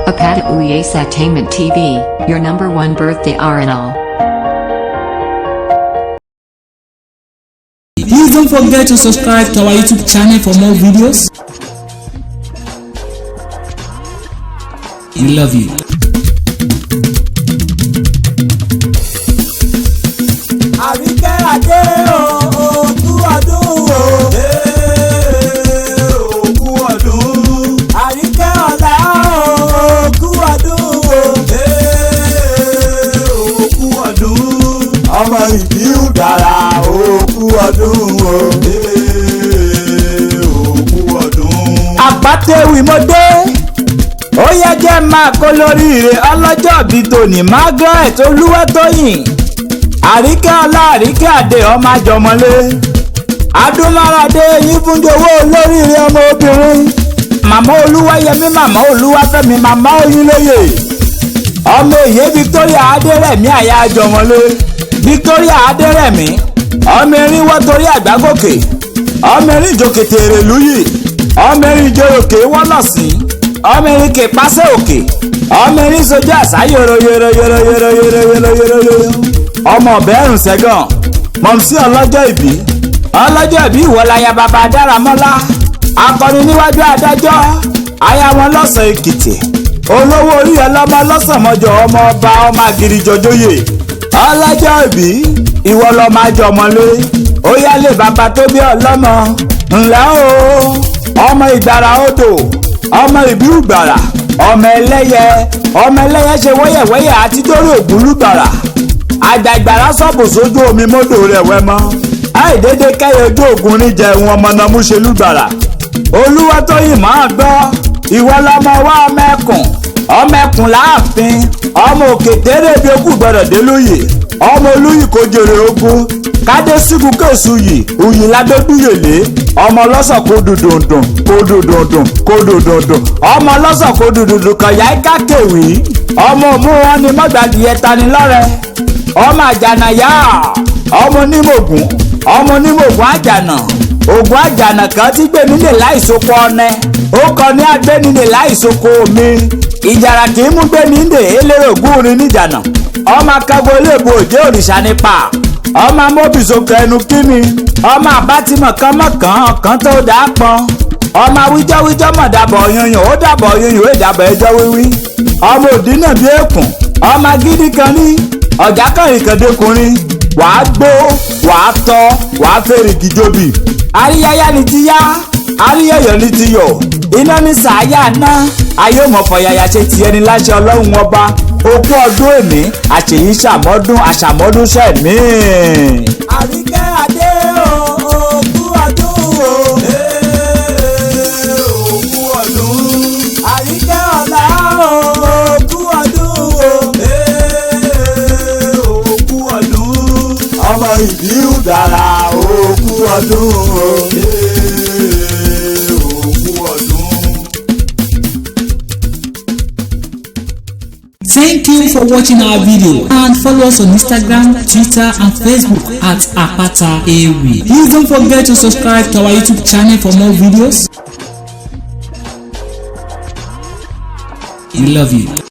Apata Uyes TV, your number one birthday RNL. Please don't forget to subscribe to our YouTube channel for more videos. We love you. Àríkẹ́ Adé o, òkú ọdún o. Òkú ọdún. Àríkẹ́ ọlá o, òkú ọdún o. Òkú ọdún. Ọmọ ìbí dára, òkú ọdún o. Òkú ọdún. Àpàtẹ́wì mo dé, ó yẹ jẹ́ máa kó lóríire ọlọ́jọ́ bíi tòní Margaret Olúwatóyìn Àríkẹ́ ọlá Àríkẹ́ Adé ọmọ àjọmọ́lé Adúmáradé yín fúnjowó olóríire ọmọ obìnrin màmá Olúwayẹmí màmá Olúwafẹ́mi màmá Oyinlóye ọmọ èyí Victoria Adérẹ̀mí àyà àjọmọ́lé Victoria Adérẹ̀mí ọmọ erin wọ́n torí àgbágòkè ọmọ erin ìjòkètè èrèlú yìí ọmọ erin ìjòròkè wọ́n lọ sí ọmọ erin kè pàṣẹ òkè ọmọ erin sojú àṣà yòrò yòrò yòrò yòrò yòrò yòrò yòrò yòrò ọmọ ọbẹ̀ ẹ̀rùn sẹ́gàn mọ̀mísí ọlọ́jọ́ ìbí ọlọ́jọ́ ìbí ìwọláyà bàbá Dáramọ́lá akọni níwájú adájọ́ aya wọn lọ́sàn Èkìtì olówó orí ọlọ́mọ lọ́sànmọ́jọ ọmọ ọba ọmọ àgìrìjọjọyè ọlọ́jọ́ ìbí ìwọ lọ́mọ àjọmọ́lé ó yálé bàbá tó bí ọlọ́mọ ńlẹ́ o ọmọ ìgbàrà odò ọmọ ìbí ìgbàrà ọmọ ẹlẹ́yẹ ọmọ ẹlẹ́yẹ ṣe wẹ́yẹ̀wẹ́yẹ̀ àti dórí ògúnlùgbàrà àgbàgbàrá sọ̀bù sójú omi mọ́dò rẹ̀ wẹ́ mọ́ àìdédé kẹ́yẹ ojú ògùn níjẹ ìwọ̀n mọ̀nàmúṣelúgbàrà Olúwatóyìn máa gbọ́ ìwọ lọmọ wa ọmọ ẹkùn ọmọ ẹkùn láàfin ọmọ òkè tẹ́lẹ̀ bí okùn gbọ́dọ̀ dé lóye ọmọ olóyè kò jèrè ogun kádé sígun kèsù yìí òyì ládódúyèlé ọmọ ọlọ́sàn kò dùdùndùn kò dùdùndùn kò dùdùndùn ọmọ ọlọ́sàn kò dùdùndùn kọ̀yà ẹ̀ka kèwì ọmọ òmù wọn ni mọ́gbàdìyẹ tanilọ́rẹ ọmọ àjànà yá ọmọ onímọ̀gùn ọmọ onímọ̀gùn àjànà ògùn àjànà kan ti gbé nílé láìsoko ọ̀nẹ́ ó kọ ní agbénilé láìsoko omi ìjàrà kì í mú gbé nílé eléré ògùn rin níjànà ọmọ akẹ́kọ̀ọ́ olóògbé òjé òrìṣà nípa ọmọ amóbìsókè ẹnu kíni ọmọ àbátìmọ̀ kan mọ̀kàn kan tó dáa pọn ọmọ awíjọ́wíjọ́ mọ̀ dàbọ̀ yanyan ó dàbọ̀ yanyan ó dàbọ̀ ẹjọ́ wíwí ọmọ òdì náà bí èkùn ọmọ agídí kan ní ọ̀já kànrìnkàndékùnrin wàá gbó wàá tọ́ wàá fèrè gíjóbì àríyáyá ni ti yá àríyọ̀yọ̀ ni ti yọ̀ iná ní sàáyà ná ayé òmọ̀fọ̀yàyà ṣe tiẹ̀ ní láṣẹ ọlọ́run ọba okú ọdún èmi àṣèyí ṣàmọ́dún àṣàmọ́dún ṣẹ̀mí. Àríkẹ́ Adé o, òkú ọdún o. Òkú ọdún. Àríkẹ́ ọlá o, òkú ọdún o. Òkú ọdún. Ọmọ ìbí dára, òkú ọdún o. Òkú ọdún. Thank you for watching our video and follow us on Instagram, Twitter and Facebook at Apata Ewi. Please don't forget to subscribe to our YouTube channel for more videos. We love you.